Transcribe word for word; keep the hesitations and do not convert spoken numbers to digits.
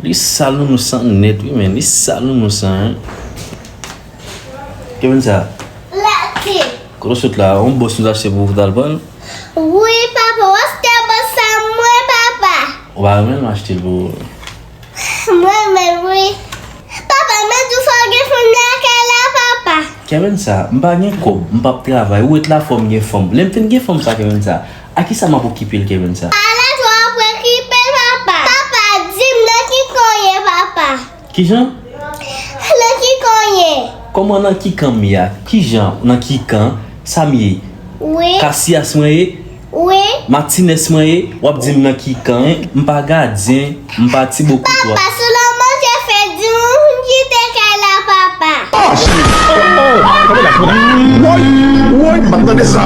Li sal nounous lan nèt wi, men li sal nounous lan, en. Kevin sa? Lati. Kote w sot la? Yon bòs nou t achte pou ou, ou t al pran l? Wi, papa, w achte bòs sa mwen, papa. Ou pa renmen l, m achte l pou ou. Mwen menm, wi. Papa, mwen di w fò gen fanm lakay la, papa. Kevin sa, m pa gen kòb, m p ap travay, ou ret la fò m gen fanm. Lè m fin gen fanm sa, Kevin sa, a kisa m ap okipe l, Kevin sa? Ala, w ap okipe l, papa. Papa, di m nan ki kan w ye, papa. Kijan? Nan ki kan w ye? Kòman nan ki kan m ye a? Kijan nan ki kan? Sa m ye? Wi. Kasiyas mwen ye? Wi. Matinès mwen ye? W ap di m nan ki kan? M pa gadyen, m pa ti bokou twòp. Papa, selman manje fè di moun kite kay la, papa. Oh, shit. Oh, oh, oh. Woy, woy, m pa t tande sa.